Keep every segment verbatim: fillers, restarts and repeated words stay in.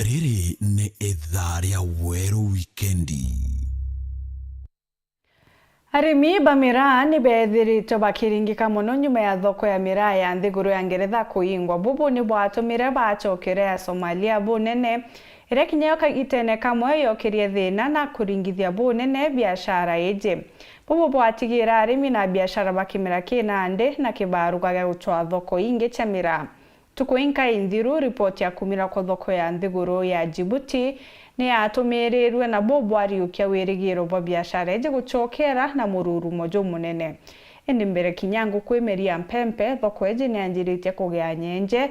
Riri ni ithaa ria Weru Wikendi. Arimi ba miraa ni beethiritwe bakiringika mono nyuma ya thoko ya miraa ya nthiguru ya Ngeretha kuingwa. Bubu ni bwatumire baacokere ya Somalia bunene, iria kinya yo kagitene kamwe yokirie thina na kuringithia bunene biashara iji. Bubu bwatigira arimi na biashara ba kimera ki nandi na kibaruga gia gutwaa thoko ingi cia miraa. Ntuku inkai nthiru, ripoti ya kumira kwa thoko ya nthiguru ya Djibouti ni yatumirirwe, na buu bwariukia wirigiro bwa biashara iji gucokera na mururumo jumunene. Indi mbere kinya nguku imeria mpempe, thoko iji ni yanjiritie kugia nyenje,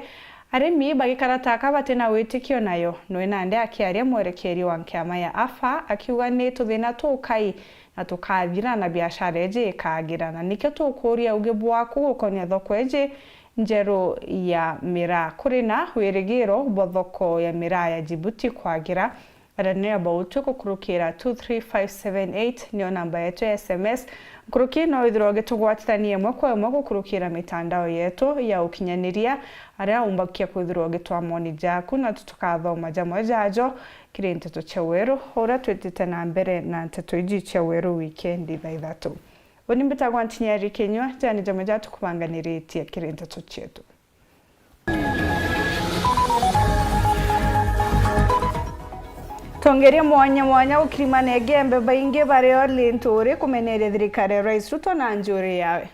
arimi bagikara ta aka bati na witikio nayo. Nwe nandi akiaria mwerekeeri wa nkiama ya AFA akiuga ni tuthina tukai na tukathira na biashara iji ikagira, na nikio tukuuria ugi bwaku gukonia thoko iji njeru ya miraa. Kuri na wirigiro bwa thoko ya miraa ya Djibouti kwagira? Aranira bautwi gukurukira two three five seven eight niyo namba yetu ya S M S. Nkuruki no withirwa ugitugwatithania imwe kwa imwe gukurukira mitandao yetu ya ukinyaniria, aria umbakia kwithirwa ugitwaa moni jaku, na tutukathoma jamwe jajo kiri Nteto cia Weru, uria twitite na mbere na nteto iji cia Weru wikendi thaa ithatu. Uni mbitagwa Ntinyeri Kinyua, jani jamwe ja tukubanganiritie kiri nteto cietu. Tongeria mwanya mwanya gukirimana Igembe, baingi bari o Linturi kumeneria thirikari ya Rais Ruto na njuri yawe.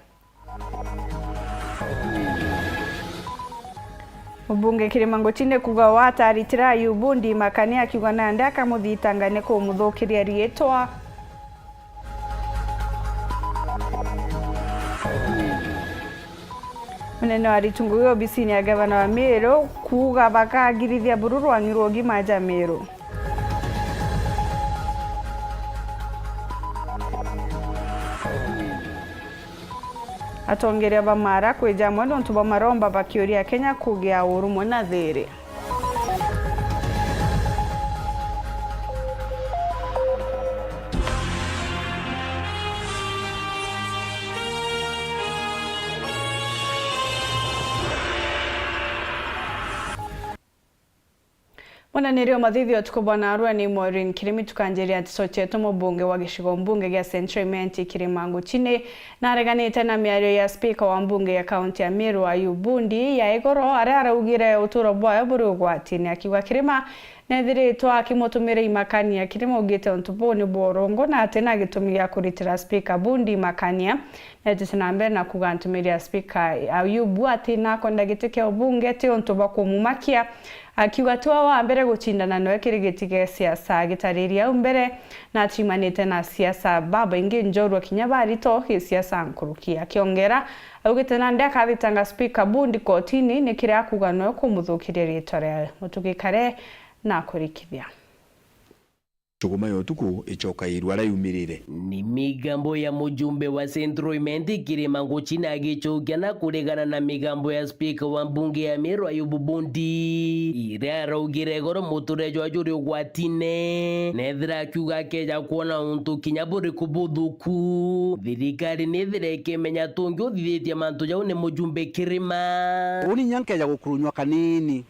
Mubunge Kirima Nguchine kuuga wataritira Ayubu Ndimakania akiuga nandi akamuthitanga ni kumuthukiria riitwa. Munene wa aritu ngugi obisini ya gavana wa Meru kuuga bakagirithia buru rwang'i rwa ugima ja Meru. Atongeria ba Mara kwija amwe nontu bwa maromba bakiuria Kenya kugia urumwe na thiri. Mwananiri o mathithio utuku bwa narua ni Maureen Kirimi. Tukanjiria nteto cietu. Mubunge wa gicigo mbunge gia Central Imenti Kirima Nguchine nareganite na miario ya spika wa mbunge ya kaunti ya Meru Ayub Bundi ya igoro, aria araugire uturo bwayo buri ugwatini, akiuga Kirima nethiritwe akimutumira imakania. Kirima augite untu buu ni bwa urungu na ati na gitumi gia kuritira spika Bundi imakania. Neetite na mbere na kuuga ntumiri ya spika Ayubu ati nakwenda giti kia ubunge ti untu bwa kumumakia, akiuga tiwe wa mbere gucindana noe kiri giti gia siasa. Agitariria au mbere, natimanite na siasa babaingi njorua kinya barito gisiasa nkuruki. Akiongera, augite nandi akathitanga spika Bundi kotini ni kiria akuuga noe kumuthukiria riitwa riawe. Mutugi Kare nakurikithia. Chuguma ya utuku icokairwe aria yumirire. Ni migambo ya mujumbe wa Central Imenti Kirima Nguchine agicokia na kuregana na migambo ya spika wa mbunge ya Meru Ayubu Bundi, iria araugire igoro muture jwa juri ugwatine, nethira akiuga akeja kwona untu kinya buriku buthuku, thirikari nithira ikimenya tungi uthithitie mantu jau ni mujumbe Kirima. Uni inya nkeja gukurunywa kanini.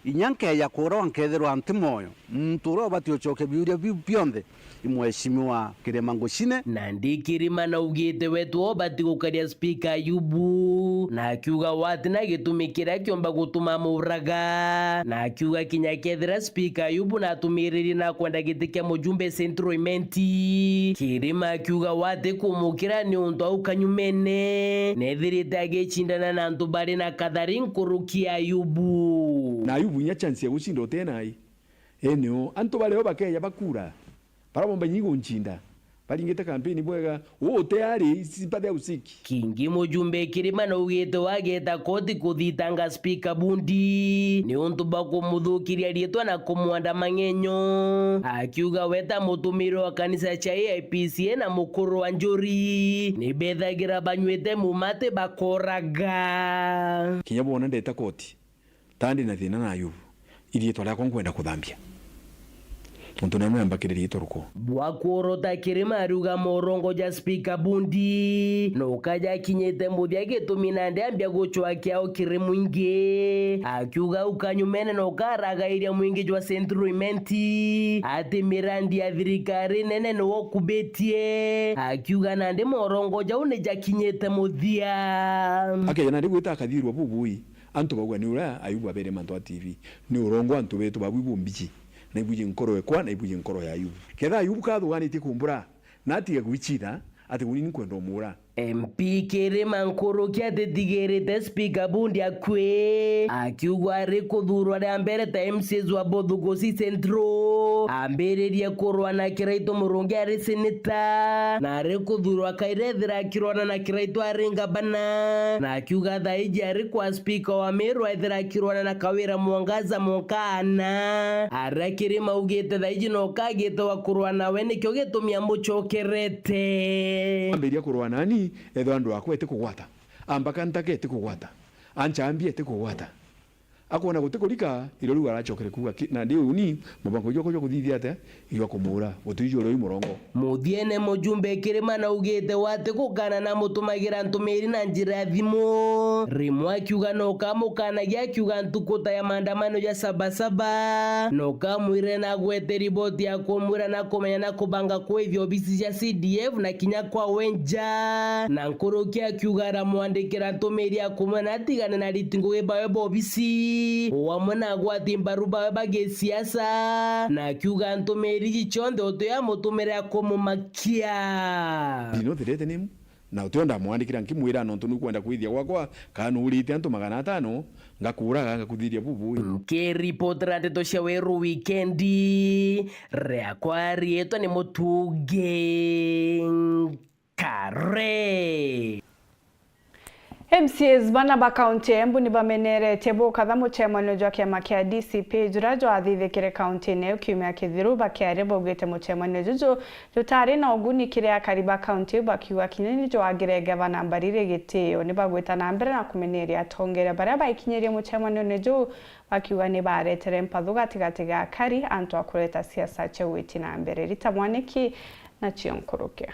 Inya nkeeja kuuragwa nkeethirwa nti mwoyo, muntu uria ubati ucokia biuria biu bionthe i Mheshimiwa Kirima Nguchine. Nandi Kirima naugite we tiwe ubati gukaria spika Ayubu, na akiuga we ati na gitumi kiria kiumba gutuma amuuraga, na akiuga kinya kethira spika Ayubu natumiririe na kwenda giti kia mujumbe Central Imenti, Kirima akiuga we ati kumukira ni untu au kanyumene neethirite agicindana na antu bari na kathari nkuruki ya Ayubu. Na Ayubu inya chance ya gucinda uti nayo. Eni uu, antu baria o bakeeja bakuura, baria boomba inya iguncinda, baringite kampeni bwega, uu uti ari, sipa thea usiki. Kingi mujumbe Kirima naugite we ageeta koti kuthitanga spika Bundi ni untu bwa kumuthukiria riitwa na kumwanda mang'enyo, akiuga we ta mutumiri wa kanisa cia A I P C A na mukuru wa njuri, ni bethagira banywite mumati bakoraga. Kinya boona ndeeta koti, ta ndi na thina na Ayubu, iriitwa riakwa nkwenda kuthambia. Muntu nemwe ambakiririe ituruku. Bwa kuorota Kirima ariuga morongo ja Spika Bundi no kajakinyite muthia, gitumi nandi ambia gucwa kiao kiri mwingi, akiuga ukanyumene no karagairia mwingi jwa Central Imenti ati mirandi ya thirikari nene niwo kubitie, akiuga nandi morongo jau ni jakinyite muthia. Akeja nandi gwita akathirwa bubui, antu bauga ni uria Ayubu abere mantu a T V, ni urongo antu betu babu ibu mbiji, na ibuji nkoro ekwa, na ibuji nkoro ya Ayubu. Ketha Ayubu kathuganitie kumbura, na atige gwicitha ati uni ni nkwenda umuura. M P Kirima Nkuruki atitigirite Spika Bundi akui, akiugwa ari kuthurwa ria mbere ta M C As wa Bothugusi Central, ambiririe kurwa na Kiraitu Murungi ari seneta, na ari kuthurwa kairi ethira akirwana na Kiraitu ari ngabana, na akiuga thaiji ari kwa Spika wa Meru ethira akirwana na Kawira Mwangaza Monkana. Aria Kirima augite thaiji no kagite wa kurwa nawe, nikio gitumi amucokerete. Ambiria kurwa nani, ethwa andu akwa eti kugwata, ambaka ntaka eti kugwata, anchambia eti kugwata. Akwona guti kurika, iro riu aracokere kuuga ki-, nandi uni mubango jwakwa jwa kuthithia atia, ijwa kumuura, guti ijua uri murongo. Muthiene mujumbe Kirima naugite wati gukana na mutumagira ntumiri na njira ya thimu. Rimwe akiuga no kamukanagia, akiuga ntuku ta ya maandamano ja Sabasaba, no kamwire na agwete riboti ya kumwira na kumenya na kubanga kwithia obisi cia C D F na kinya kwa wenja. Na Nkuruki akiuga aramwandikira ntumiri ya kumwira na atigane na riti ngugi bawe ba obisi, o amwe na agwati mbaru bawe ba gisiasa, na akiuga ntumiri iji cionthe uti amutumire ya kumumakia. Ndinothirete nimu, na utio ndamwandikira nkimwira nontu nukwenda kwithia gwakwa, kana nuurite antu magana atano, ngakuraga, ngakuthiria bubui. Nkiripotera ndeto cia Weru Wikendi, riakwa riitwa ni Mutungi Kare. M C As bana ba kaunti ya Embu ni bameneretie bukatha mucemanio jwa kiama kia D C P juria jwathithikire kaunti-ini iu kiumia kithiru. Bakiaria baugite mucemanio juju jutari na uguni kiri akari ba kaunti iu, bakiuga kinya ni jwagire ngavana Mbarire gitio. Ni bagwita na mbere na kumeneria atongeria baria baikinyirie mucemanio-ini juu, bakiuga ni baretere mpathu gatigati ga akari, antu a kureta siasa cia witi na mbere. Rita Mwaniki na cio nkuruki.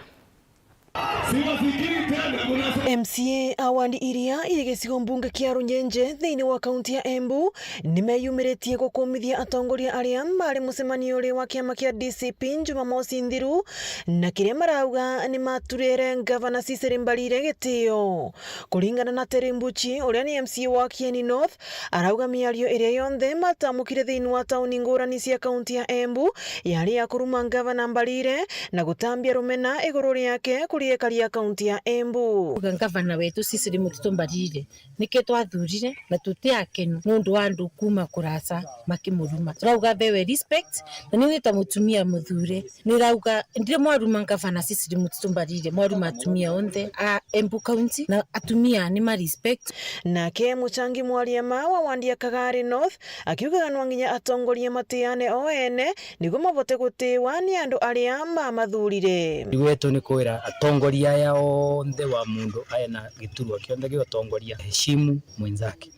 M C A a wandi iria iri gicigo mbunge kia Runyenje thiini wa kaunti ya Embu ni meyumiritie gukumithia atongoria aria mari mucemanio ri wa kiama kia D C P Jumamosi nthiru, na kiria marauga ni maturire ngavana Cecily Mbarire gitio. Kuringana na Terry Mbuchi, uria ni M C A wa Kieni North, arauga miario iria yonthe matamukire thiini wa tauni ngurani cia kaunti ya Embu yari ya kuruma ngavana Mbarire na gutambia rumena iguru riake kuri ekari a kaunti ya Embu. Uga ngavana wetu Cecily Mutito Mbarire, niki twathurire na tuti akenu nundu wa andu kuma kuraca makimuruma. Turauga mbewe respect, na ni wita mutumia muthure. Nirauga, ndire mwaruma ngavana Cecily Mutito Mbarire, mwaruma atumia onthe a Embu County, na atumia ni ma respect. Nake Muchangi Mwariama wa wandi ya Kagari North akiugaga no nginya atongoria matiane o ene niguo mabote gutiwa ni andu aria mamathurire. Wetu ni kwira atongoria aya onthe wa mundu ae na giturwa kionthe gia utongoria, heshimu mwenzake.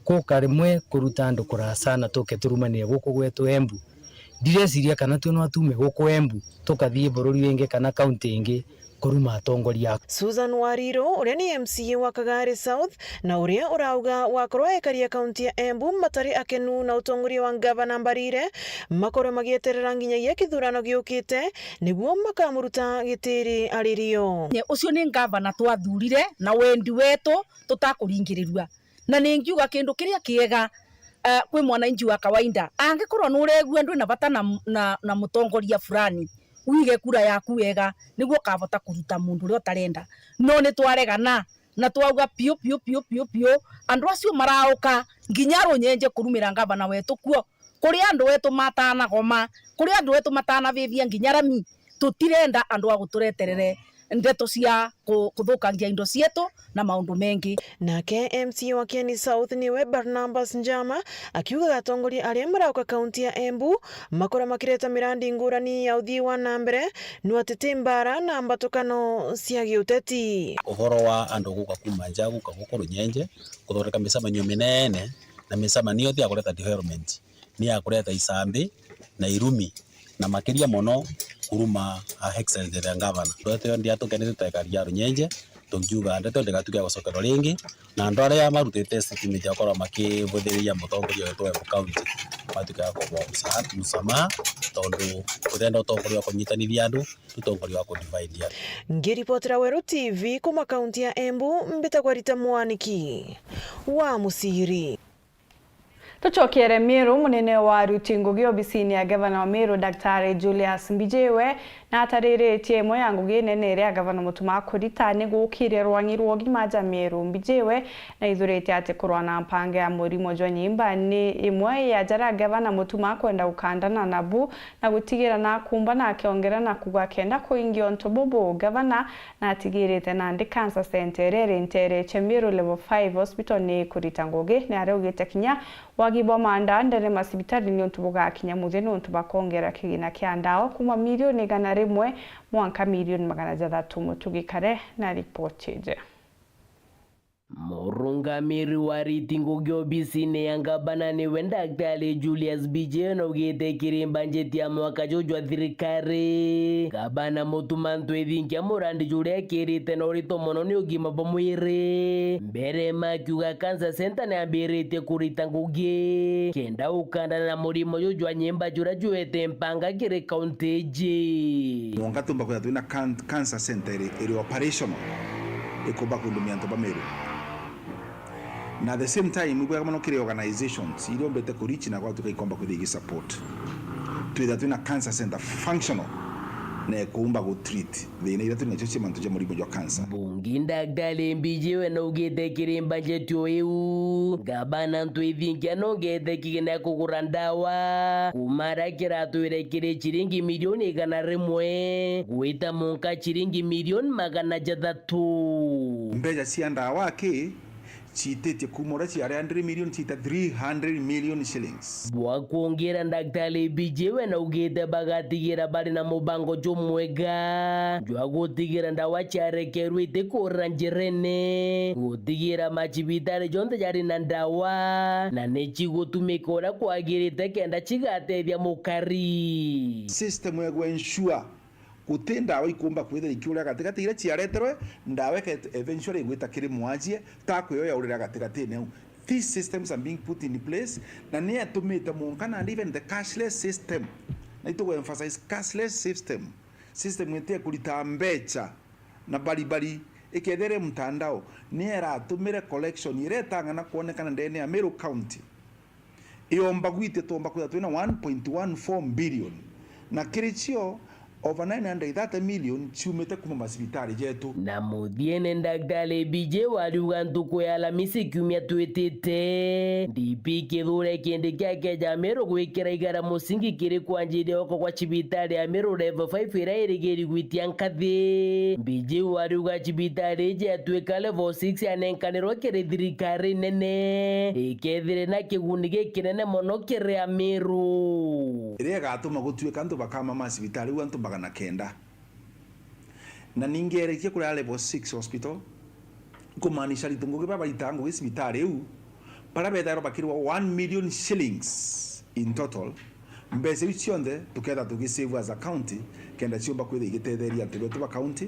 Kuka rimwe kuruta andu kuraca na tuke turumanire guku gwetu Embu. Ndireciria kana twi no atume guku Embu, tukathii bururi wingi kana kaunti ingi kuruma atongoria aku. Susan Wariro, uria ni M C A wa Kagari South, na uria urauga wakorwa ekari a kaunti ya Embu matari akenu na utongoria wa ngavana Mbarire, makorwe magieterera nginyagia kithurano giukite, niguo makamuruta gitiri ari rio. Nye, ucio ni ngavana twathurire na wendi wetu, tutakuringirirua. Na ningiuga kindu kiria kiega, eh, kwi mwananchi wa kawaida. Angikorwa nuregua ndwi na bata na, na, na mutongoria fulani, wige kura yaku wega, niguo ukavota kuruta mundu uria utarenda. No ni twaregana, na twauga piu, piu, piu, piu, piu, andu acio marauka nginya Runyenje kurumira ngavana wetu kuo. Kuri andu wetu matanagoma, kuri andu wetu matanavivia nginya rami, tutirenda andu a gutureterere ndeto cia ku-, kuthukangia indo cietu na maundu mengi. Nake M C A wa Kieni South niwe Barnabas Njama akiugaga atongoria aria marauka kaunti ya Embu makorwa makireta mirandi ngurani ya uthii wa na mbere, no ati ti mbara na mbatukano cia giuteti. Uhoro wa andu guka kuma nja guka guku Runyenje kuthondeka micemanio minene, na micemanio ti ya kureta development, ni ya kureta icambi na irumi na makiria mono kuruma a Excellency the Governor. Ndeto iyo ndia tukenete ta ekari ya Runyenje, tungiuga ndeto iyo ndigatuike ya gucokerwa ringi, na andu aria marutite estimate ya gukorwa makibuthiriria mutongoria wetu wa Embu County, matuike ya kuumba msa-, msamaha, tondu tutenda utongoria wa kunyitanithia andu, ti utongoria wa kudivide andu. Ngiripotera Weru T V kuma kaunti ya Embu, mbitagwa Rita Mwaniki wa Musiri. Tucokere Meru, munene wa aruti ngugi obisini ya gavana wa Meru, Daktari Julius Mbijiwe, na atariritie imwe ya ngugi nene iria gavana Mutuma akurita ni gukiria rwang'i rwa ugima ja Meru. Mbijiwe na aithurite ati kurwa na mpanga ya murimo jwa nyimba ni imwe ya jaria gavana Mutuma akwenda gukandana nabu, na gutigira na akumba na akiongera na kuuga akenda kuingia untu bubu, gavana na atigirite nandi Cancer Centre iria iri nteere cia Meru Level five Hospital ni ikurita ngugi. Ni aria augite kinya wagi bwa maanda ndene masibitari ni untu bugakinya muthia ni untu bakongera kigina kia ndawa kuma milioni igana rimwe mwanka milioni magana jathatu. Mutugi Kare na ripoti iji. Murungamiri wa ariti ngugi obisini ya ngabana niwe Daktari Julius Mbijiwe naugite kiri mbanjeti ya mwaka juju jwa thirikari, gabana Mutuma M'Ethingia murandi juria ekirite na urito mono ni ugima bwa mwiri. Mbere makiuga Cancer Centre niambiritie kurita ngugi kenda ukandana na murimo juju jwa nyimba juria juete mpanga kiri kaunti iji. Mwanka tumba kwithirwa twina can-, Cancer Centre iri, iri operational, ikumba kuhudumia antu ba Meru. Na at the same time, ibwega mono kiri organizations iria ombete ku reach na gwatuika ikomba kwithirwa igisupport. Twithirwa twina Cancer Centre functional na ikuumba gu treat thina iria turi nacio cia mantu ja murimo jwa cancer. Bungi Daktari Mbijiwe naugite kiri mbanjeti o iu, gabana M'Ethingia nongete kigina kugura ndawa kuma aria kiratwire kiri ciringi milioni igana rimwe gwita munka ciringi milioni magana jathatu. Mbeca cia ndawa ki ciititie kuma uria ciari hundred million ciita three hundred million shillings. Bwa kwongeera, Daktari Mbijiwe naugite bagatigira bari na mubango jumwega jwa gutigira ndawa ciarekerwe itikurira njirene, gutigira macibitari jonthe jari na ndawa na ni cigutumika uria kwagirite kenda cigatethia mukari. System ya gu ensure guti ndawa ikumba kwithira ikiurira gatigati, iria ciareterwe, ndawa ike-, eventually igwita kiri mwajie, ta kwioya urire gatigatine au. These systems are being put in place, na ni atumite mwanka nandi even the cashless system, na itugu emphasize cashless system, system iti ya kurita mbeca na baribari, ikethira iri mtandao, ni iratumire collection iria itang'ana kwonekana ndene ya Meru County. Iomba gwitia twomba kwithirwa twina one point one four billion, na kiri cio over nine hundred thirty million ciumite kuma macibitari jetu. Na muthiene, Daktari Mbijiwe ariuga ntuku ya Alamisi kiumia twitite, D P Kithure Kindiki akeja Meru gwikira igara musingi kiri kwanjiria gwakwa gwa cibitari ya Meru Level five iria irigiri gwitia nkathi. Mbijiwe ariuga cibitari iji yatuika Level six yanenkanirwe kiri thirikari nene, ikethire na kiguni gikinene mono kiri Amiru. Iria igatuma gutuika antu bakama ma cibitari iu antu magana kenda. Na ningi erekia kuria Level six Hospital, kumaanisha aritu ngugi baria baritaga ngugi cibitari iu, baria bethairwa bakirihwa one million shillings in total, mbeca iu cionthe tuketha tugisave as a county, kenda ciumba kwithira igitetheria antu betu ba county,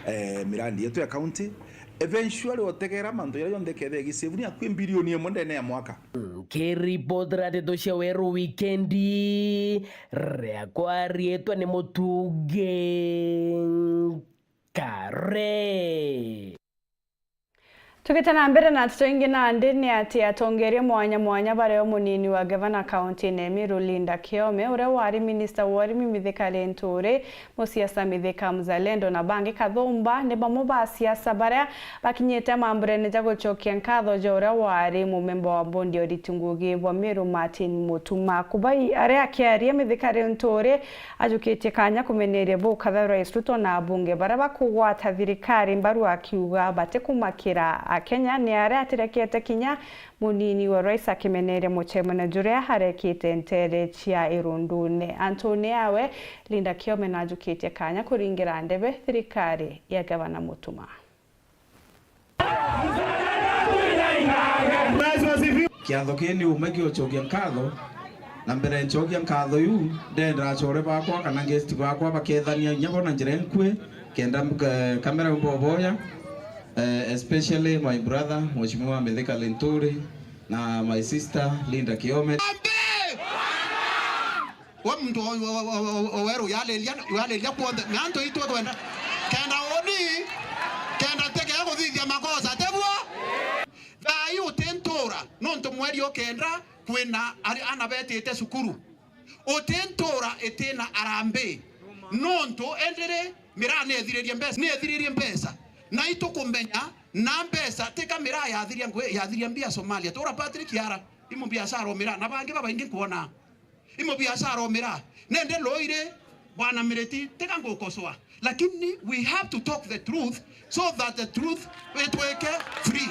eh, mirandi yetu ya county. Eventually, otegera mantu jaria jonthe ikethira igisave ni akui bilioni imwe ndene ya mwaka. Nkiripotera ndeto cia Weru Wikendi, riakwa riitwa ni Mutugi Kare. Tugite na mbere na nteto ingi nandi, ni ati atongeria mwanya mwanya, bario munini wa gavana kaunti-ini ya Meru Linda Kiome, uria wari minista wa urimi Mithika Linturi, musiasa Mithika Mzalendo na bangi kathumba, ni bamwe ba asiasa baria bakinyite mamburene ja gucokia nkatho ja uria wari mumemba wa bondi ya uriti ngugi bwa Meru Martin Mutuma. Kubai aria akiaria Mithika Linturi ajukitie kanya kumeneria bukatha Rais Ruto na abunge baria bakugwata thirikari mbaru, akiuga batikumakira Akenya. Ni aria atirekete kinya munini wa rais akimeneria mucemanio juria arekite ntere cia irundune. Antune yawe, Linda Kiome najukitie kanya kuringira ndebe thirikari ya gavana Mutuma. Kiatho kii ni umwe gia ucokia nkatho Na mbere ncokia nkatho iu, ndenda achore bakwa kana guest bakwa bakethania inya bo na njira inkui, kenda, eh, kamera umboboya, eh, especially my brother, Mheshimiwa Mithika Linturi, na my sister, Linda Kiome. We muntu o, o, o, o, o weru yaleria, yaleria kwonthe, na antu itu twenda. Kenda uni, kenda ntegea kuthithia makosa, tebuo? Thaa ii uti ntura, nontu mweri o kenda, kwina ari-, ana betite cukuru. Uti ntura itina arambi, nontu endiri miraa ni ethiririe mbeca, ni ethiririe mbeca. Na itukumenya na mbeca, tika miraa yathiria ngui, yathiria mbia Somalia. Tura Patrick Yara, imu biashara o miraa, na bangi babaingi nkwona. Imo biashara o miraa. Nende loire, Bwana Miriti, tiga ngukosoa. Lakini we have to talk the truth so that the truth itwike free.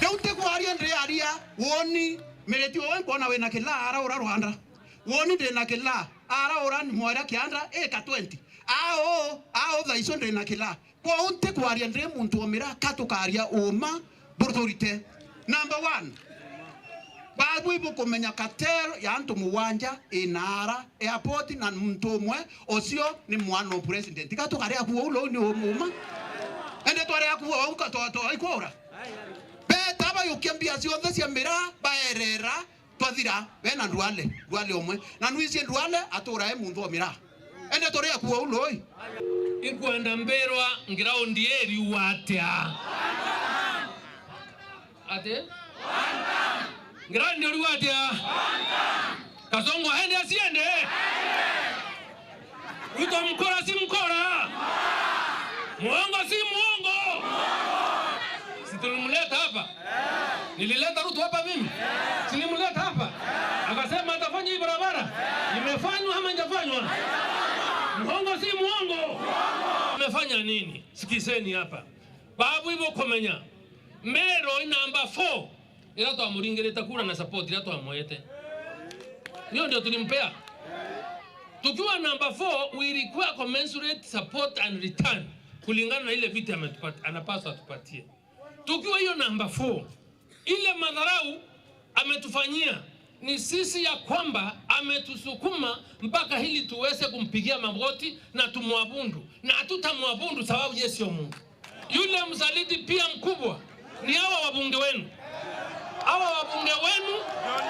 Riu ntikwaria ndiaria, woni Miriti, uwe nkwona wina kilaa, araura rwanda. Woni ndina kilaa, araura ni mwera kianda, ika twenty. Ao, ao thaico ndina kilaa. Kwou ntikwaria ndi muntu o miraa, ka tukaria uuma buthurite. Number one, babu ibukumenya cartel ya antu mugwanja ina ara airport, na muntu umwe ucio ni mwana o president. Ka tukari akuo uu lou ni umuuma? Ende twari akuo uu ka twa-, twa-, ikura. Beta bayukia mbia cionthe cia miraa, baerera, twathira, bena Nduale, Nduale umwe. Na nwiji Nduale atura e muntu o miraa. Ende turi akuo uu loi. Inkwenda mbirwa ground iriuga atia? Ati? Ground iriuga atia? Kasongo aende asiende? Ruto mkora si mkora? Muongo si muongo? Si tulimleta hapa? Nilileta Ruto hapa mimi? Si nilimleta hapa? Akasema atafanya hii barabara. Imefanywa ama haijafanywa? Muongo si muongo? Amefanya nini? Sikizeni hapa. Babu ibukumenya. Meru i namba four. Ira twamuringirite kura na support ira twamwete. Hiyo ndio tulimpea. Tukiwa number four, we require commensurate support and return kulingana na ile viti ametupat-, anapaswa atupatie. Tukiwa hiyo number four, ile madharau ametufanyia ni sisi ya kwamba ametusukuma mpaka hili tuweze kumpigia magoti na tumwabudu, na hatutamwabudu sababu yeye sio Mungu. Yule msaliti pia mkubwa ni hawa wabunge wenu. Hawa wabunge wenu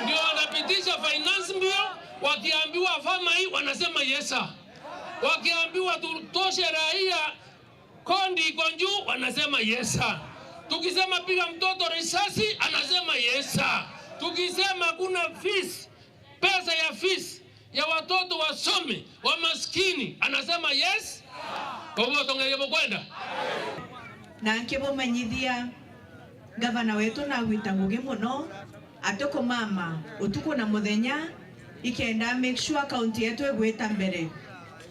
ndio wanapitisha finance bill, wakiambiwa fama hii wanasema yes sir. Wakiambiwa tutoshe raia, kondi iko juu, wanasema yes sir. Tukisema piga mtoto risasi, anasema yes sir. Tukisema kuna fees, pesa ya fees ya watoto wasome, wa maskini, anasema yes. Kwa hivyo tongeria bukwenda. Na nkibumenyithia, gavana wetu nagwita ngugi mono, atikumama utuku na muthenya, ikenda make sure kaunti yetu igwita mbere.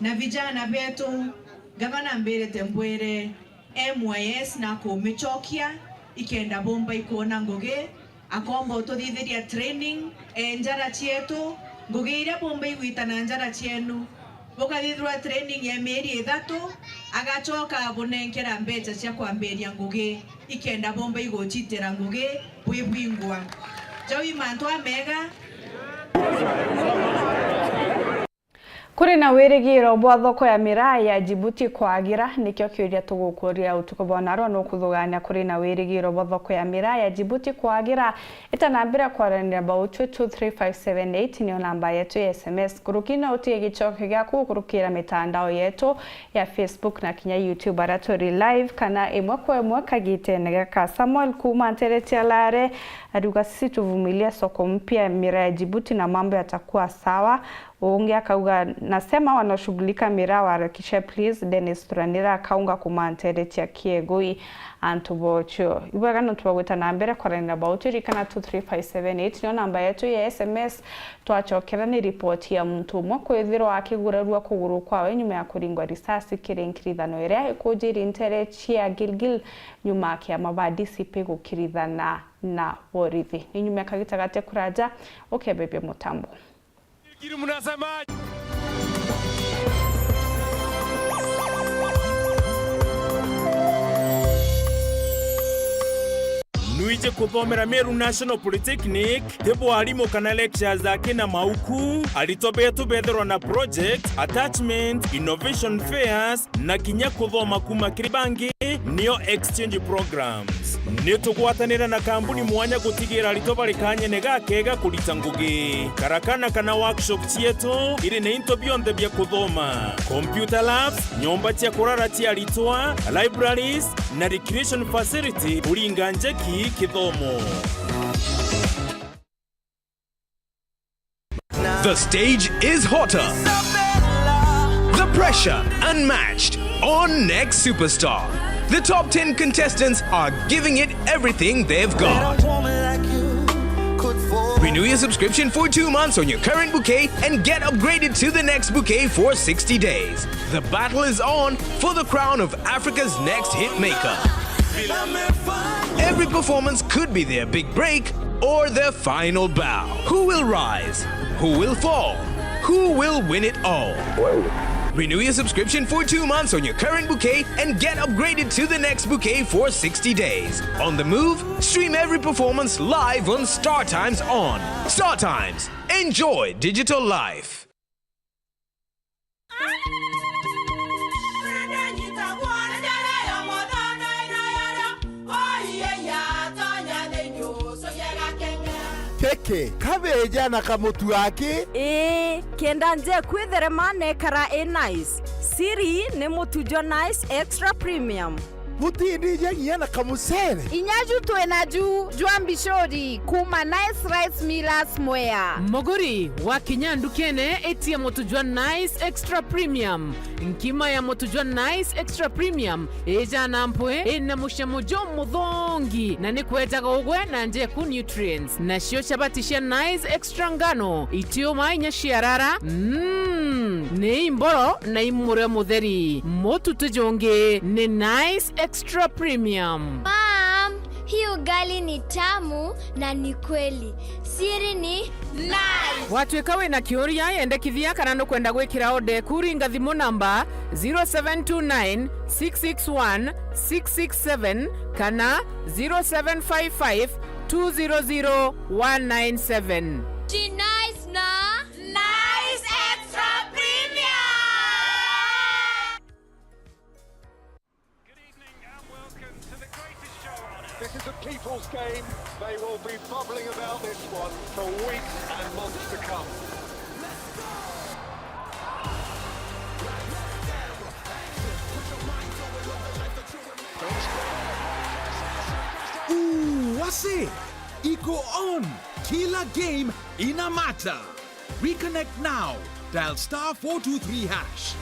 Na vijana betu, gavana ambirite mbwire, M Y S na kumicokia, ikenda bomba ikwona ngugi, akomba ututhithiria training, e njara cietu, ngugi iria bomba igwita na njara cienu. Bukathithirwa training ya mieri ithatu, agacoka abunenkera mbeca cia kwambiria ngugi, ikenda bomba igucitira ngugi bwi bwingwa. Jau i mantu amega. Kuri na wirigiro bwa thoko ya miraa ya Djibouti kwagira? Nikio kiuria tugukuria utuku bwa narua. Nukuthugania kuri na wirigiro bwa thoko ya miraa ya Djibouti kwagira? Ita na mbere kwaranira about two three five seven eight, niyo namba yetu ya S M S. Nkuruki no utige gicokio giaku gukurukira mitandao yetu ya Facebook na kinya YouTube, aria turi live kana imwe kwa imwe kagitene gaka. Samuel kuma Ntereti Alare ariuga, "Sisi tuvumilia soko mpya, miraa ya Djibouti na mambo yatakuwa sawa." Ungi akauga, "Nasema wanashughulika miraa waharakishe please." Dennis Turanira akaunga kuma Ntereti ya Kiegui, antu bochio. Ibwega nontu bwa gwita na mbere kwaranira about it, rikana two three five seven eight niyo namba yetu ya S M S. Twachokera ni ripoti ya muntu umwe kwithirwa akigurarua kuguru kwawe nyuma ya kuringwa risasi kiri nkirithano iria ikujiri ntere cia Gilgil, nyuma ya kiama ba D C P gukirithana na borithi. Ni nyuma ya kagita gate kuraja, ukebebia mutambo. Fikiri mnasemaje? Twiji kuthomera Meru National Polytechnic, ti bwarimu kana lectures aki na mauku, aritwa betu bethirwa na project, attachment, innovation fairs, na kinya kuthoma kuuma kiri bangi, nio exchange programs. Ni tugwatanira na kambuni mwanya gutigira aritwa bari kanyene gakega kurita ngugi. Karakana kana workshop cietu iri na into bionthe bia kuthoma, computer labs, nyomba cia kurara cia aritwa, libraries, na recreation facility kuringa njeki kithomo. The stage is hotter. The pressure unmatched on Next Superstar. The top ten contestants are giving it everything they've got. Renew your subscription for two months on your current bouquet and get upgraded to the next bouquet for sixty days. The battle is on for the crown of Africa's next hitmaker. Every performance could be their big break or their final bow. Who will rise? Who will fall? Who will win it all? Renew your subscription for two months on your current bouquet and get upgraded to the next bouquet for sixty days. On the move, stream every performance live on StarTimes On. StarTimes. Enjoy digital life. Keke, kabeja na kamutu aki. Ii, kenda njeku itherema na ikara i nice. Siri ni mutu jwa Nice Extra Premium. Butindija nginya na kamucere. Inya ju twi naju jwa mbicuri kuuma Nice Rice Millers Mwea. Muguri, wakinya ndukene, itia mutu jwa Nice Extra Premium. Nkima ya mutu jwa Nice Extra Premium ijana mpwi, ina mucamo jumuthongi, na ni kwejaga ugwe na njeku nutrients. Nacio chabati cia Nice Extra ngano, itiuma inya ciarara, mm, ni imboro na imurio mutheri. Mutu ti jungi, ni Nice Extra Premium. Mom, hii ugali ni tamu na ni kweli. Siri ni Nice. Watwika wina kiuria, yendekithia kana nukwenda gwikira order eku, ringa thimu namba zero seven two nine, six six one, six six seven kana zero seven five five, two zero zero, one nine seven. Ji Nice na Nice Extra Premium. Good evening and welcome to the greatest show on earth. This is a people's game. They will be bubbling about this one for weeks and months to come. Ooh, what's it? Iko on. Kila game ina matter. Reconnect now. Dial star four two three hash.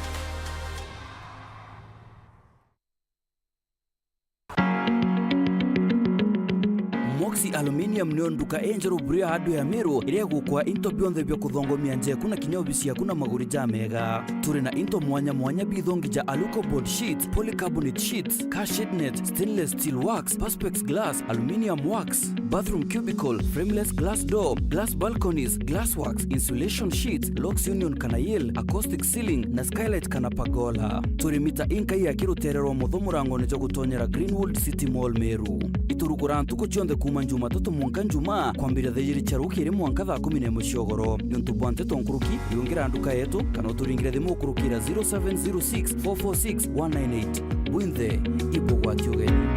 Moxie Aluminium nio nduka injeru buru ya hardware ya Meru iria igukwa into bionthe bia kuthongomia nja yaku na kinya obici yaku na maguri jamega. Turi na into mwanya mwanya bithongi ja Alucobond sheets, polycarbonate sheets, car shade net, stainless steel works, perspex glass, aluminium works, bathroom cubicle, frameless glass door, glass balconies, glass works, insulation sheets, locks union kana yale, acoustic ceiling na skylight kana pergola. Turi mita inkai ya kirutere rwa mutho murangone jwa gutonyera Greenwood City Mall Meru. Iturukura ntuku cionthe kuuma Jumatatu mwanka Njumaa, kwambiria thaa ijiri cia rukiri mwanka thaa kumi na imwe cia ugoro. Niuntu bwa nteto nkuruki, riungira nduka yetu, kana uturingire thimu ukurukira zero seven zero six, four four six, one nine eight. Bwinthe, ibugwati ugeni.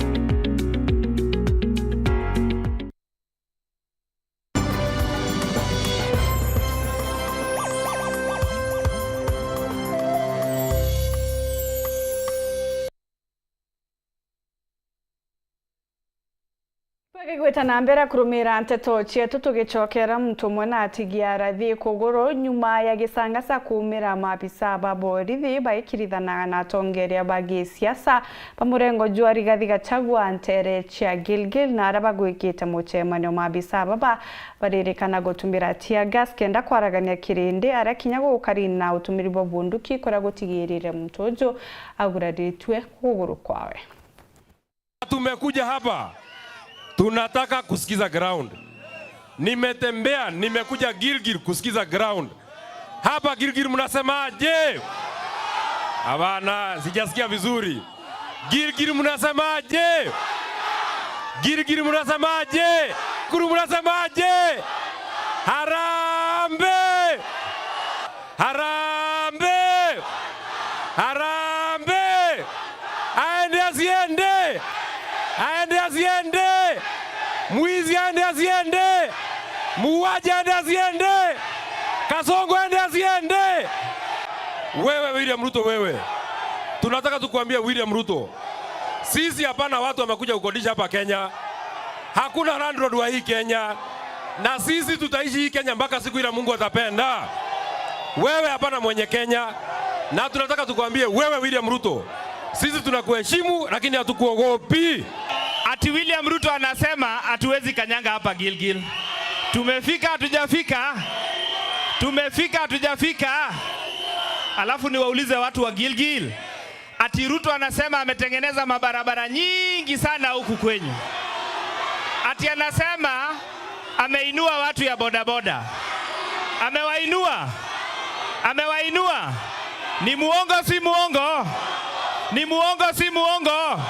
Twagigwita na mbere kurumira nteto cietu, tugicokera muntu umwe na atigia arathi kuguru nyuma ya gisangasa kuumira maabisa ba borithi baikirithanaga na atongeria ba gisiasa ba murengo jwa Rigathi Gachagua ntere cia Gilgil, na aria bagwikite mucemanio. Maabisa baba baririkana gutumira tear gas kenda kwaragania kirindi, aria kinya gukari na utumiri bwa bunduki kuria gutigirire muntu uju aguraritue kuguru kwawe. Tumekuja hapa, tunataka kusikiza ground. Nimetembea, nimekuja Gilgil kusikiza ground. Hapa Gilgil mnasemaje? Hapana, sijasikia vizuri. Gilgil mnasemaje? Gilgil, mnasemaje? Nakuru, mnasemaje? Harambee! Harambee! Harambee! Aende asiende! Aende asiende! Mwizi aende asiende! Muuaji aende asiende! Kasongo aende asiende! Wewe William Ruto, wewe, tunataka tukuambie, William Ruto, sisi hapana watu wamekuja kukodisha hapa Kenya. Hakuna landlord wa hii Kenya. Na sisi tutaishi hii Kenya mpaka siku ile Mungu atapenda. Wewe hapana mwenye Kenya. Na tunataka tukwambie, wewe William Ruto, sisi tunakuheshimu, lakini hatukuogopi. Ati William Ruto anasema hatuwezi kanyanga hapa Gilgil. Tumefika, hatujafika? Tumefika, hatujafika? Alafu niwaulize watu wa Gilgil, ati Ruto anasema ametengeneza mabarabara nyingi sana huku kwenyu. Ati anasema ameinua watu ya bodaboda. Amewainua? Amewainua? Ni muongo, si muongo? Ni muongo, si muongo?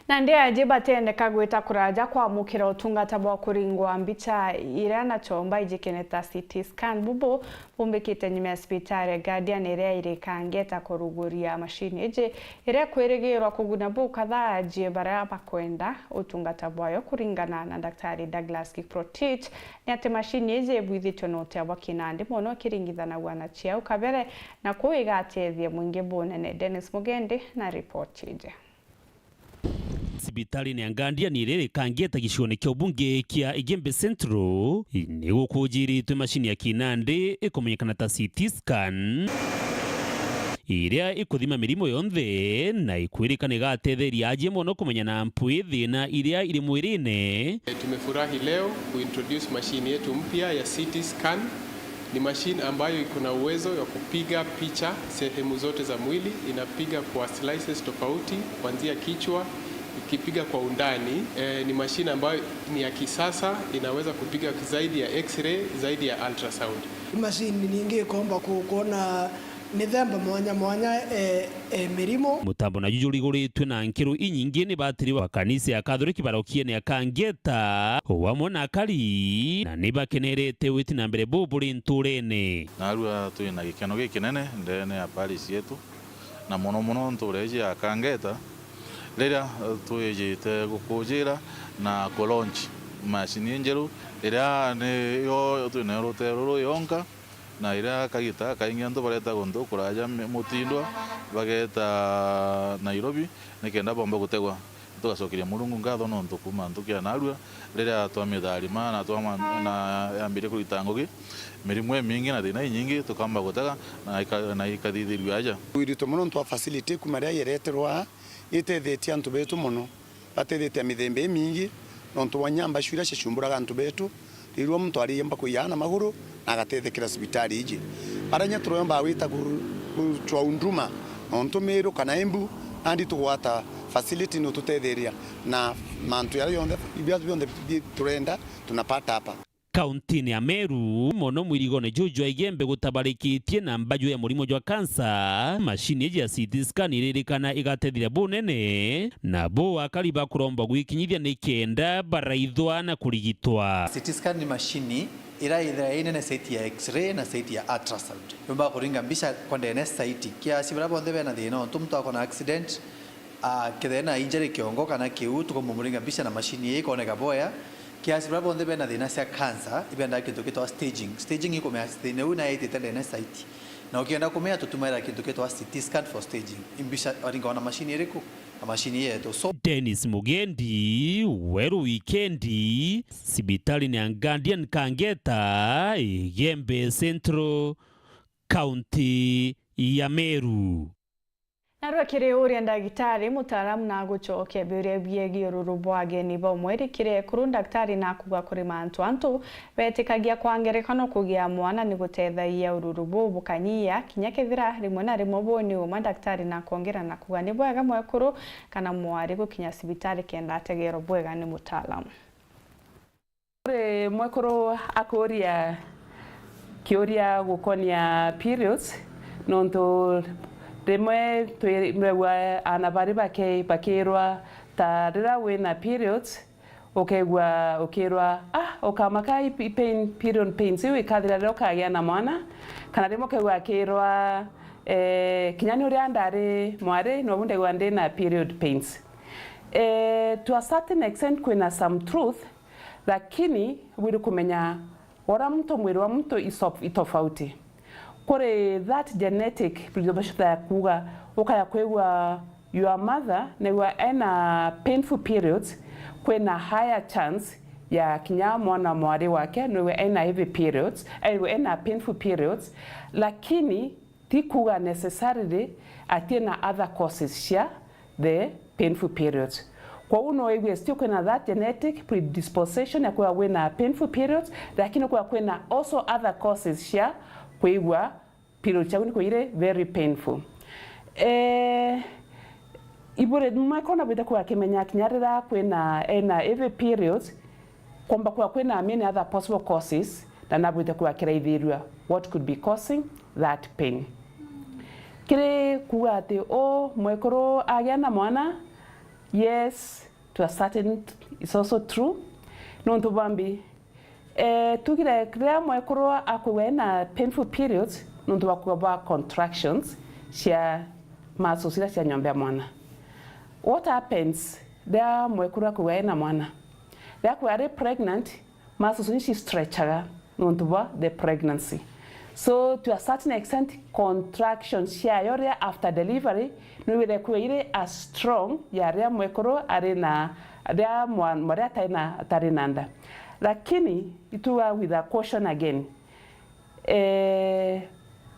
Nandi aji batendeka gwita kuraja kwamukira utungata bwa kuringwa mbicha iria na chomba ijikene ta C T scan. Bubu bumbikite nyuma ya cibitari ya Guardian iria iri Kangeta kuruguria mashini iji iria ikwirigirwa kuguna bukatha aji baria bakwenda utungata bwayo. Kuringana na Daktari Douglas Kiprotich, ni ati mashini iji ibwithitwe na utia bwa kinandi mono ikiringithanagua na ciau kabere, na kuu igatethia mwingi bunene. Dennis Mugendi na ripoti iji. Cibitari ya Guardian iria iri Kangeta gicione kia ubunge kia Igembe Central, ni gukujiritwe mashini ya kinandi ikumenyekana ta C T scan, iria ikuthima mirimo yonthe na ikwirikana igatetheria aji mono kumenya na mpwi thina iria iri mwirine. Tumefurahi leo kuintroduce mashini yetu mpya ya C T scan. Ni mashine ambayo iko na uwezo wa kupiga picha sehemu zote za mwili, inapiga kwa slices tofauti, kuanzia kichwa, ikipiga kwa undani. Eh, ni mashine ambayo ni ya kisasa, inaweza kupiga zaidi ya X-ray, zaidi ya ultrasound. Mashini ningi ikomba ku-, kuona mithemba mwanya mwanya, eh, eh, mirimo. Mutambo na juju uriguritwe na nkiru inyingi ni batiri ba kanisa ya Kathoriki barokiene ya Kangeta, o amwe na akari, na ni bakenerete witi na mbere bubu buri nturene. Narua twi na gikeno gikinene ndene ya parish yetu, na mono mono ntura iji ya Kangeta, riria twijite gukujira na ku launch machine injeru, iria niyo twi nayo ruteere ruru yonka. Na iria kagita kaingi antu bareta guntu kuraja mi-, mutindwa, bageta Nairobi, nikenda bomba gutegwa. Tugacokeria Murungu nkatho nontu kuuma ntuku ya narua, riria twamitharima na twama-, na yambirie kurita ngugi, mirimo imingi na thina inyingi tukamba gutega na ika-, na ikathithirua aja. Twirite mono nontu wa facility kuuma riria yereterwa aa, itethetie antu betu mono. Batethetie mithemba imingi, nontu bwa nyamba icio iria ciacumburaga antu betu, riria muntu ariomba kwiyaa na maguru na agatethekera cibitari iji. Baria inya turomba gwita ku-, kucwa unduma, nontu Meru kana Embu, nandi tugwata facility ni ututetheria na mantu jaria jonthe, ibia bionthe bi-, turenda, tunapata hapa. Kauntine ya Meru, mono mwirigone juju jwa Igembe gutabarikitie na mbaju ya murimo jwa kansa, mashini iji ya C T scan iririkana igatethia bunene, na bo akari bakuromba gwikinyithia nikenda baraithwa na kurigitwa. C T scan ni mashini ira ithira inene saiti ya X-ray na saiti ya ultrasound. Yumbaga kuringa mbica kwa ndene saiti. Kiasi baria bonthe bena thina, untu muntu akona accident, Ah, kethira ena injury kiongo kana kiu, tukamumuringa mbica na mashini ii ikoneka boya. Kiasi baria bonthe bena thina cia cancer, ibendaga kintu gitagwa staging. Staging ikumenya thina uu naitite ndene saiti. Na ukienda kumenya, tutumaira kintu gitagwa C T scan for staging. Imbica waringagwa na mashini iriku? Na mashini yetu. So, Dennis Mugendi, Weru Wikendi, cibitari ya Guardian Kangeta, Igembe Central, kaunti ya Meru. Narua kiri uria ndagitari mutaaramu na gucokia biuria biegie ururu bwa ageni ba umweri kiri ekuru, ndagitari na kuuga kuri mantu antu betikagia kwa ngerekano kugia mwana ni gutethagia ururu buu bukanyia, kinya kethira rimwe na rimwe buu ni uma, ndagitari na kwongera na kuuga ni bwega mwekuru kana mwari gukinya cibitari kenda ategerwa bwega ni mutaaramu. Kuri mwekuru akuria kiuria gukonia periods, nontu Rimwe twi-, nwegua aana bari bake-, bakirwa ta riria wina periods, ukegua ukirwa, "Ah, ukamaka i, i pain, period pains iu ikathira riria ukagia na mwana." Kana rimwe ukegua akirwa, eh, "Kinya ni uria ndari mwari, nobu ndegua ndina period pains." Eh, to a certain extent kwina some truth, lakini bwiri kumenya ora muntu, mwiri wa muntu iso-, itofauti. Kuri that genetic predisposition ya kuuga ukaya kwigua your mother nigua ena painful periods, kwina higher chance ya kinya mwana mwari wake nigua ena heavy periods, eh, ena painful periods, lakini ti kuuga necessarily ati ena other causes cia the painful periods. Kwou no wigwe still kwina that genetic predisposition ya kwigua wina painful periods, lakini kwigua kwina also other causes cia kwigua periods ciaku ni kwigua iri very painful. Eh, ibure mwekona bwite kwigua kimenya kinya riria kwina ena heavy periods, kwomba kwigua kwina many other possible causes, na nabwite kwigua kiraithirua what could be causing that pain. Kiri kuuga ati u mwekuru agia na mwana, yes, to a certain, it's also true. Nontu bwambi, eh, tugire riria mwekuru akwigua ena painful periods, nontu bwa kuuga bwa contractions cia muscles iria cia nyomba ya mwana. What happens riria mwekuru akwigua ena mwana? Riria akwigua ari pregnant, muscles ni ci stretchaga nontu bwa the pregnancy. So to a certain extent, contractions ciayo riria after delivery, nwigwire kwigua iri as strong ya riria mwekuru ari na, riria mwa-, mwa-, riria atari na, atari na nda. Lakini ituga with a caution again. Eh,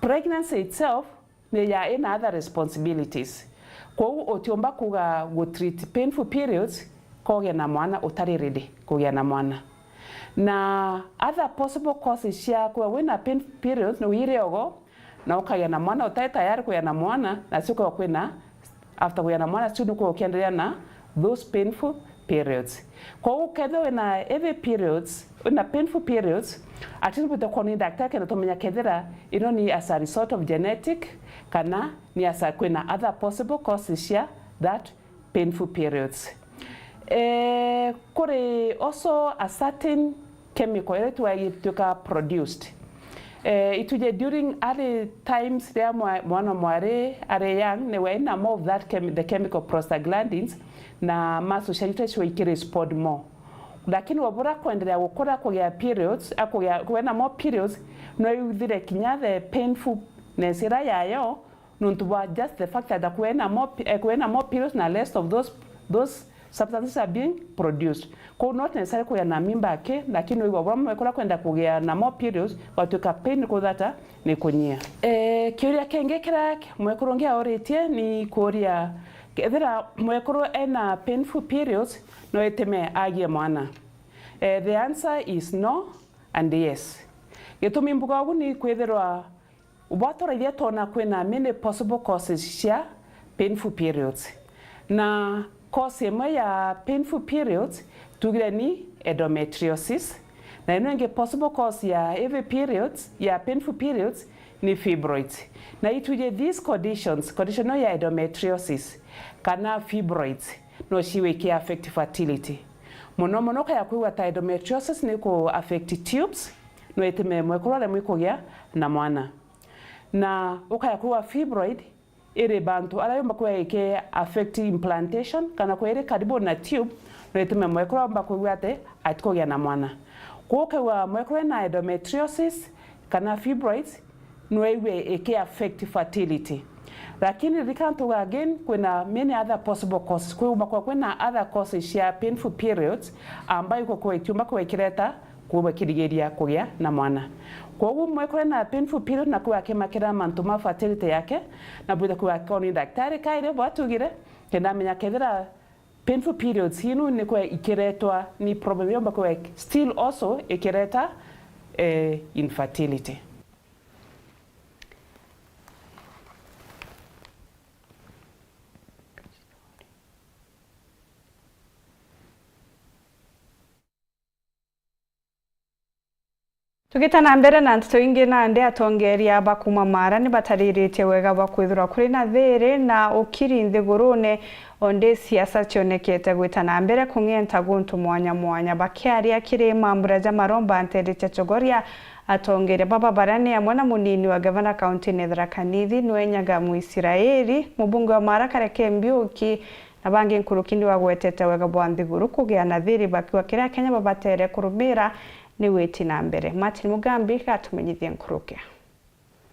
pregnancy itself ni ya ina other responsibilities. Kwou utiumba kuuga gu treat painful periods kogia na mwana utari ready kugia na mwana. Na other possible causes cia kwigua wina painful periods ni wire ogo, na ukagia na mwana utari tayari kugia na mwana, na cio kwigua kwina after kugia na mwana, still nukwigua ukiendelea na those painful periods. Kwou kethira wina heavy periods, wina painful periods, at least bwite kwona ni daktari kenda tumenya kethira ino ni as a result of genetic, kana ni as a, kwina other possible causes cia that painful periods. Eh, kuri also a certain chemical iria itwagituika produced. Eh, ituje during early times riria mwa-, mwana mwari ari young, ni we ina more of that chem-, the chemical prostaglandins, na muscles ciayo itwe ikirespond more. Lakini wabura kwendelea gukura, kugia periods, a, kugia, kwina more periods, no yuthire kinya the painfulness iria yayo, nontu bwa just the fact that kwina more pe-, eh, kwina more periods na less of those, those substances are being produced. Kwou not necessarily kugia na mimba aki, lakini wigua bwa mwekura kwenda kugia na more periods, gwatuika pain kuthata ni kunyia. Eh, kiuria kingi kiria mwekuru ungi auritie ni kuuria, kethira mwekuru ena painful periods, no itime agie mwana? Eh, the answer is no and yes. Gitumi mbuga ugu ni kwithirwa bwaturaithia twona kwina many possible causes cia painful periods. Na cause imwe ya painful periods tugire ni endometriosis, na ino ingi possible cause ya heavy periods, ya painful periods ni fibroids. Na ituje these conditions, condition ino ya endometriosis kana fibroids, no ciwe iki affect fertility. Muno muno ukaya kwigua ta endometriosis ni ku affect tubes, no itime mwekuru aremwe kugia na mwana. Na ukaya kwigua fibroid iri bantu aria yumba kwigua iki affect implantation, kana kwigua iri karibu na tube, no itime mwekuru aumba kwigua ati atikugia na mwana. Kwou ukegua mwekuru ena endometriosis kana fibroids, no igue iki affect fertility. Lakini ririkana tuga again, kwina many other possible causes. Kwiumba kwa kwina other causes cia painful periods, ambayo iko kwa itiumba kwa ikireta kuuga kirigiria kugia na mwana. Kwogu mwekuru ena painful period na kuuga akimakira mantu ma fertility yake, na bwitha kuuga akoni daktari kaire bwatugire, kenda amenya kethira painful periods inu ni kwa ikiretwa ni problem yomba kwa still also ikireta, eh, infertility. Tugita na mbere na nteto ingi, nandi atongeria ba kuma Mara ni batariritie wega bwa kwithirwa kuri na thiri na ukiri nthigurune, ondi siasa cionekete gwita na mbere kung'enta guntu mwanya mwanya. Bakiaria kiri mambura ja maromba nteere cia Chogoria, atongeria baba baria ni amwe na munini wa gavana kaunti-ini ya Tharaka Nithi, Noah Nyaga Mwisiraeli, mubunge wa Mara Kareke Mbiuki, na bangi nkuruki ni bagwetete wega bwa nthiguru kugia na thiri bakiuga kiria Akenya babatere kurumira ni witi na mbere. Martin Mugambi gatumenyithie nkuruki.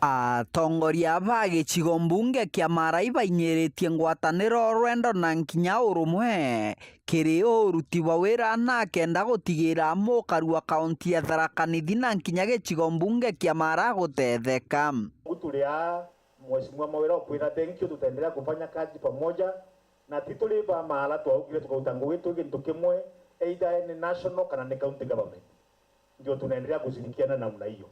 Atongoria ba gicigo mbunge kia Mara ibainyiiritie ngwataniro, rwendo na nkinya urumwe kiri uruti bwa wira na kenda gutigira mukaru wa kaunti ya Tharaka Nithi na nkinya gicigo mbunge kia Mara gutetheka. Uturia Mheshimiwa Mawira ukwira thank you, tutaendelea kufanya kazi pamoja, na ti turi ba Mara twaugire tukauta ngugi twi gintu kimwe, either ni national kana ni county government. Ndio tunaendelea kushirikiana namna hiyo.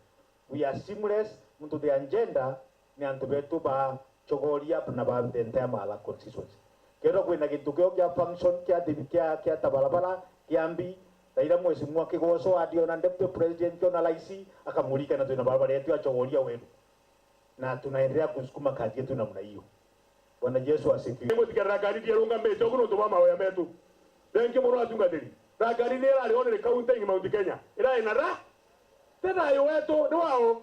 We are seamless, muntu the agenda ni antu betu ba Chogoria na ba the entire Mara constituency. Kethirwa kwina gintu kio kia function kia thibi-, kia, kia ta barabara, kia mbi, ta ira Mheshimiwa Kigoco andiona deputy president kiona raisi, akamurikana twina barabara yetu ya Chogoria weru. Na tunaendelea kusukuma kazi yetu namna hiyo. Bwana Yesu asifiwe. Gutiga Tharaka Nithi irungamite ugu nontu bwa mahoya metu. Thengiu mono atungatiri. Tharaka Nithi irari only county in Mount Kenya irari na ra. Ti thayu wetu ni wao.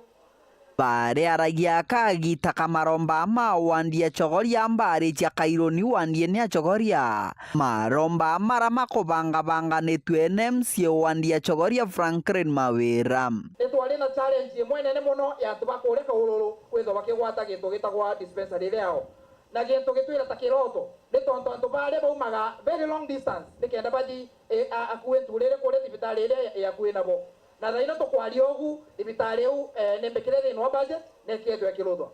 Bariaragia kagita ka maromba ma wandi ya Chogoria, mbari cia Kaironi wandi-ini ya Chogoria. Maromba mara makubangabanganitue ni M C A wandi ya Chogoria, Franklin Mawira. Ni twari na challenge imwe nene mono ya antu ba kuria Kaururu kwithwa bakigwata gintu gitagwa dispensary iria yao, na gintu gitwira ta kiroto, ni tontu antu baria baumaga very long distance nikenda bathi, e, a-, akui nturire kuria thibitari iria i akui nabo. Na thaino tukwaria ugu, thibitari iu, e, ni mbikire thiini wa budget, na ikethwa ikiruthwa.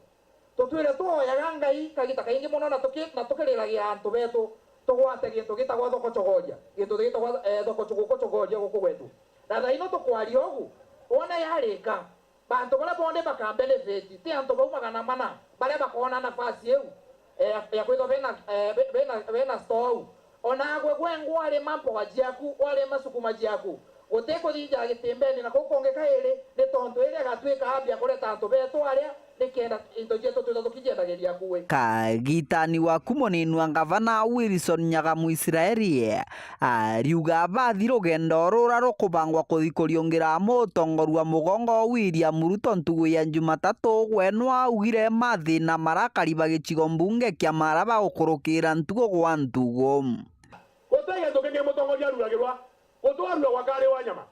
Tutwire twoyaga Ngai kagita kaingi mono na tuki-, na tukiriragia antu betu tugwate gintu gitagwa thoko Chogoria, gintu gitagwa, eh, thoko Chuguku Chogoria guku gwetu. Na thaino tukwaria ugu, wona yarika, bantu baria bonthe baka benefit, ti antu bau magana mana baria bakoona nafasi iu, eh, ya, ya kwithwa bena, eh, be-, bena, bena store au. Onagwe gwe ngwarima mboga ciaku, warima sukuma ciaku, gutikuthinja gitimbeni na kuu kungi kairi, ni tontu iri agatwika ambia kureta antu betu aria, nikenda into cietu twithwa tukijiendagiria akui. Kagitani waku munini wa ngavana Wilson Nyaga Mwisiraeli ariuga bathi rugendo rura rukubangwa kuthi kuriungira mutongoria wa mugongo William Ruto ntugu ya Jumatatu, gwe nwaugire mathina marakari ba gicigo mbunge kia Mara bagukurukira ntugu gwa ntugu. Guti gintu kingi mutongoria aruragirwa, guti aruragwa kari wa nyama,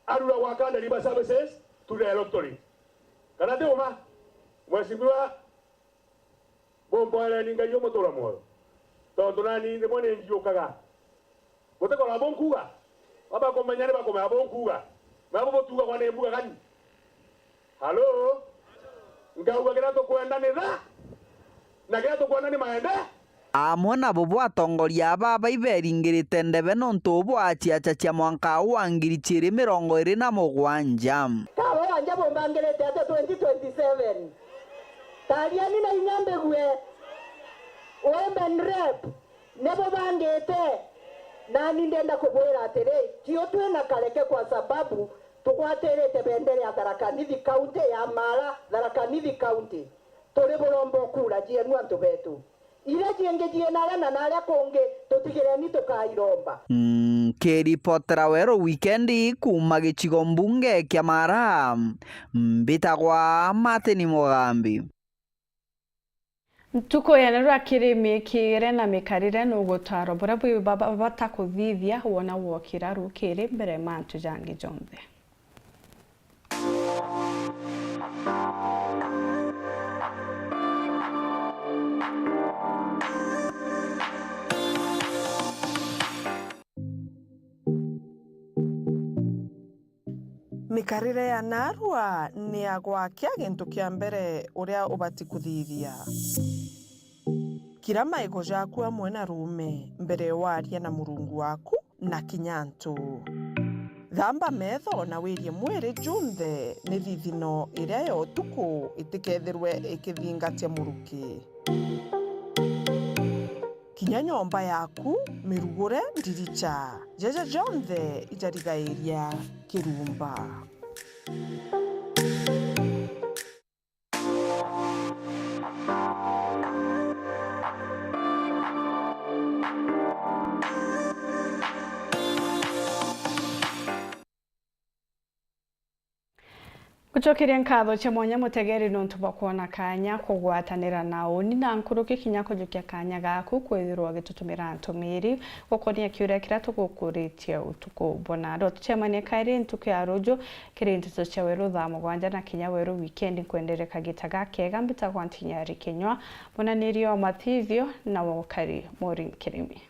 aruragwa ka deliver services to the electorate. Kana ti uma? Mheshimiwa, bumboereni Ngai umutura mwoyo, tontu nani nimwe ninjiukaga. Gutikora bunkuga, babakumenya ni bakumenya bunkuga, nabo butugagwa ni mbuga gani? Halo? Ngauga kiria tukwenda ni tha, na kiria tukwenda ni maende. Amwe nabo bo atongoria aba baiberingirite ndebe nontu bwa ciaca cia mwanka wa ngiri ciiri mirongo iiri na mugwanja. Kawe wanja bumbangirite atia twenty twenty-seven? Tariani na inya mbigue. Women rep, nibo bangite. Nani ndenda kubwira atiri, tio twina kareke kwa sababu tugwatirite bendera ya Tharaka Nithi County, ya Mara, Tharaka Nithi County. Turi buromba kura cienu antu betu. Iria ciingi ciina aria na naria kungi, tutigireni tukairomba. Nkiripotera Weru Wikendi kuuma gicigo mbunge kia Mara, mbitagwa Martin Mugambi. Ntuku ya nero akiri miikire na mikarire ni ugutaro buria bwi baba-, bata kuthithia wona wokira rukiri mbere ya mantu jangi jonthe. Mikarire ya naarua ni ya gwakia gintu kia mbere uria ubati kuthithia. Kira maigo jaku amwe na ruume mbere waaria na Murungu waku na kinya antu. Thamba metho na wirie mwiri junthe ni thithino iria ya utuku itikethirwe ikithingatia muruki. Kinya nyomba yaku, mirugure, ndiricha, jaja jonthe ijarigairia kirumba. Gucokeria nkatho cia mwanya mutegeri nontu bwa kwona kanya kugwatanira na uni na nkuruki kinya kujukia kanya gaku kwithirwa ugitutumira ntumiri gukonia kiuria kiria tugukuritie utuku buna. Ndo tucemanie kairi ntuku ya ruju kiri nteto cia weru thaa mugwanja na kinya weru wikendi. Nkwendere kagita gakega, mbitagwa Ntinyari Kinyua, munaniria wa matithio na wokari Maureen Kirimi.